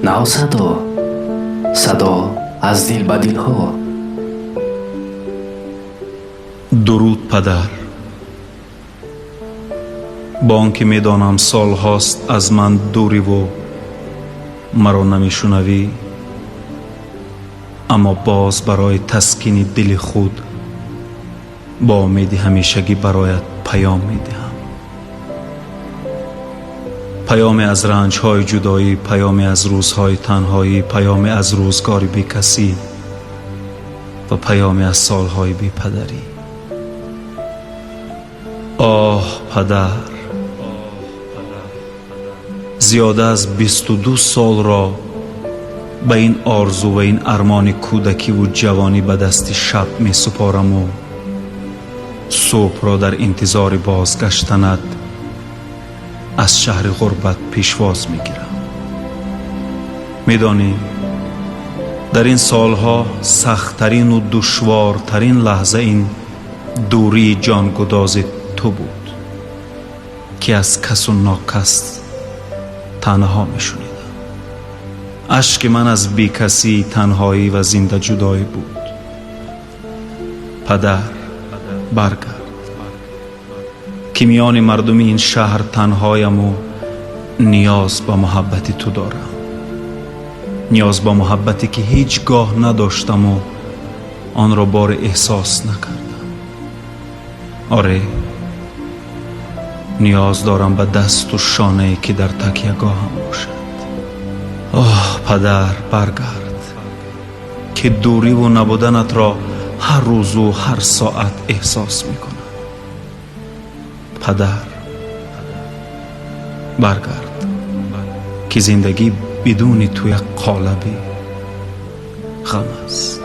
Навсадо, садо аз дил ба дилҳо. Дуруд, падар. Бо он ки медонам, солҳост аз ман дуриву маро намешунавӣ, аммо боз барои таскини дили худ бо умеди ҳамешагӣ бароят паём медиҳам. Паёме аз ранҷҳои ҷудоӣ, паёме аз рӯзҳои танҳоӣ, паёме аз рӯзгори бекасӣ ва паёме аз солҳои бепадарӣ. Оҳ, падар, зиёда аз 22 солро ба ин орзу ва ин армони кӯдакиву ҷавонӣ ба дасти шаб месупораму субҳро дар интизори бозгаштанат аз шаҳри ғурбат пешвоз мегирам. Медонӣ, дар ин солҳо сахттарину душвортарин лаҳза ин дурии ҷонгудози ту буд, ки аз касу нокас танҳо мешунидам. Ашки ман аз бекасӣ, танҳоӣ ва зиндаҷудоӣ буд. Падар, баргард, ки миёни мардуми ин шаҳр танҳояму ниёз ба муҳаббати ту дорам, ниёз ба муҳаббате, ки ҳеҷ гоҳ надоштаму онро боре эҳсос накардам. Оре, ниёз дорам ба дасту шонае, ки дар такягоҳам бошад. Оҳ, падар, баргард, ки дуриву набуданатро ҳар рӯзу ҳар соат эҳсос мекунам. Падар, баргард, ки зиндагӣ бидуни ту як қолаби ғам аст.